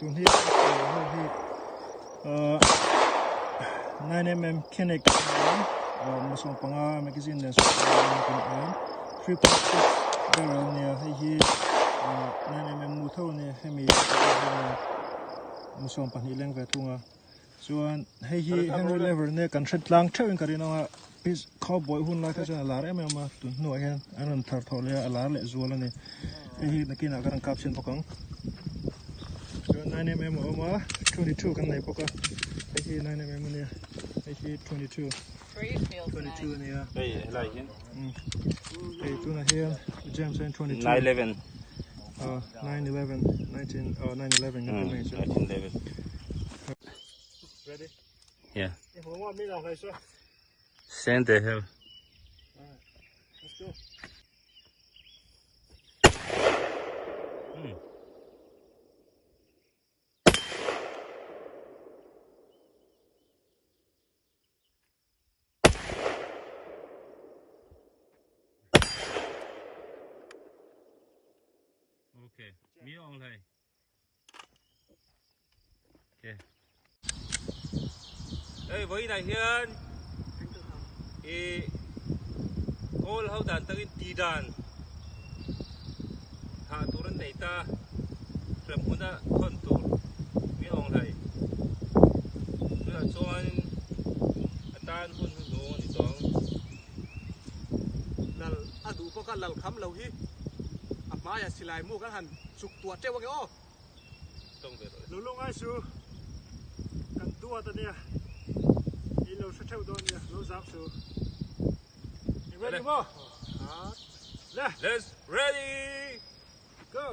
Tun hi ho hi 9mm Kinnick musawm panga magazine nen kan awm 3.6 barrel nia hei hi 9mm mu tho ania hemi musawm pahnih leng ve thung a chuan hei hi Henry Lever nia kan hre tlang theuh in ka rin ang a cowboy hun lai kha chuan a lar em em a tun hnuah hian an rawn thar thawh leh a a lar leh zual a ni hei hi nakinah ka rawn kap chhin bawk ang chuan 9mm a awm a 22 kan nei bawk a hei hi 9mm ania hei hi 22 22 ania hei helai hian hei tunah hian James hian 22 911 911 19 oh 911 kan ti mai chu 1911 ready yeah Send the hell. Let's go. Okay. Mi ong lai. Okay. Hey, với này hian i kawl ho dan takin ti dan tha tur an nei ta ram hmuna thawn tur mi awng hlai tunah chuan a tan hun hnuhnung a ni tawh ang. Lal a duh bawk a, lal kham lo hi a hmaiah silai mu kan han chuk tuah teuh ange aw. Tawng ve rawh le. Lulung ai su kan duat ania i lo hre theuh dawn ania lo zam su i ready maw le Let's ready go.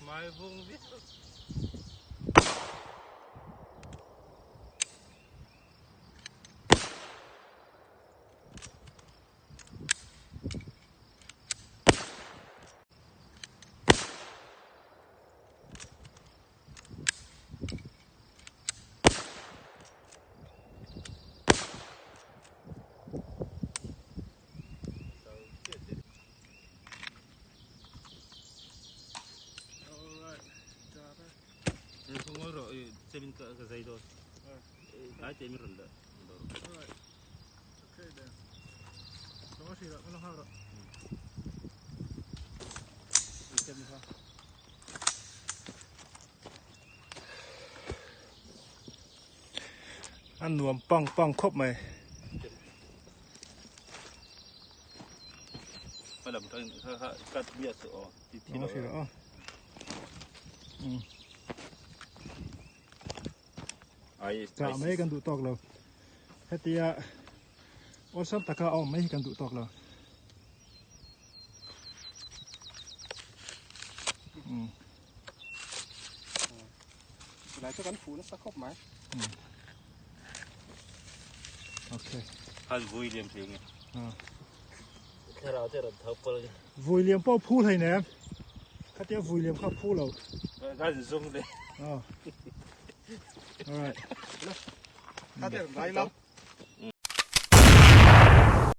Mai vung viau. A nuam pang pang khawp mai. Chah mai kan duh tawk lo. Hetia awlsam taka a awm mai hi kan duh tawk lo. Silai chu kan fuh nasa khawp mai. Okay. Han vui liam thei nge. Thlarau te rawn tho pawlh nge. Vui liam pawh phu hlei nem. Khatia vui liam kha phu lo. Kan zung le. Oh. Alright. Khatia rai lo.